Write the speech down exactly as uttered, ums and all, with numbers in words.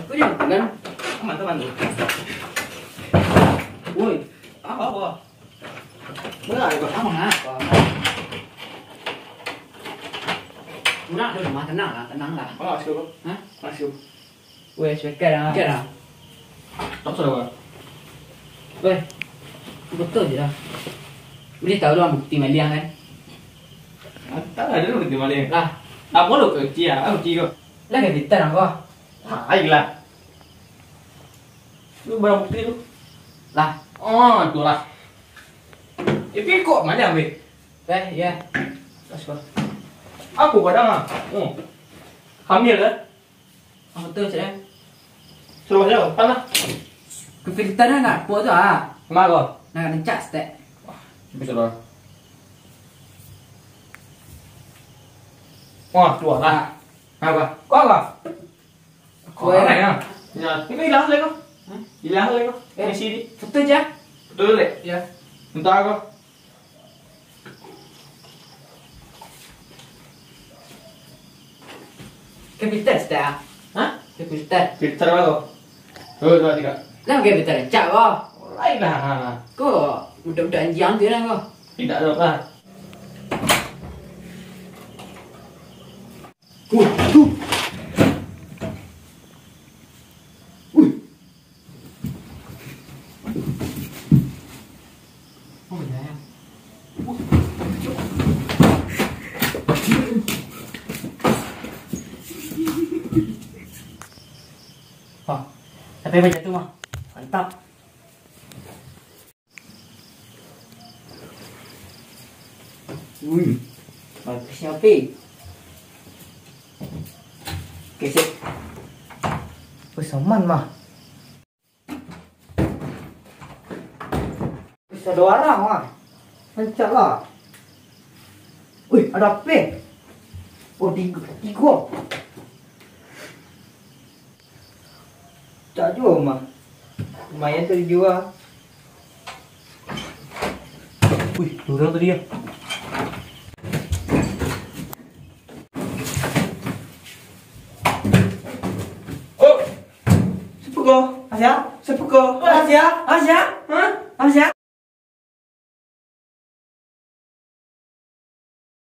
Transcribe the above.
Kau jangan telan. Aman, teman tu. Woi, apa? Apa? Murah, apa? Aman, apa? Murah, aduh, mah, tenang lah, tenang lah. Apa, Mas, kau? Hah? Mas, kau? Weh, speaker ah. Speaker ah. Tak salah, Bang. Weh, betul je lah. Boleh tahu doang bukti maliang kan? Ah, tak ada bukti maliang. Lah. Apa lo kecil ah? Apa kecil kau? Lah, kapital lah kau. Ah, ayolah. Tu barang bukti tu. Lah. Oh, tu lah. Eh, pi kok maliang, weh? Eh, ya. Pas kau. Apa padang ah? Oh. Hamil lah. Apa tu, cak, eh? Suruh dia, panas. Ke filter nak apa tu, ah? Kemana kau? Nak rancak stek. Wah, betul lah. Wah, tu lah. Ah. Apa? Kau apa? Kau orang ya? Ya, ini hilang lagi kau. Hah? Hilang lagi kau. Eh, sini. Foto je. Betul deh. Ya. Entah kau. Ke filter sudah. Hah? Ke filter. Filter apa kau? Oh, dua, tiga. Lah, ke filter cak kau. Lain lah. Kau budak-budak anjing tu lah kau. Tidak ada apa. Uh, uh. Ui. Oh, ya, ya. Wah, tapi macam tu mah. Mantap. Wih, bagusnyo, Pi. Kesek. Wih, saman mah. Wih, ado arang mah. Rancak lah. Wih, ado ape? Oh, tigo, tigo. Tak juo mah. Lumayan tu dijua. Wih, tu urang tadi yo. Oh, siapa ko? Asia? Siapa ko? Asia? Asia? Hah? Asia?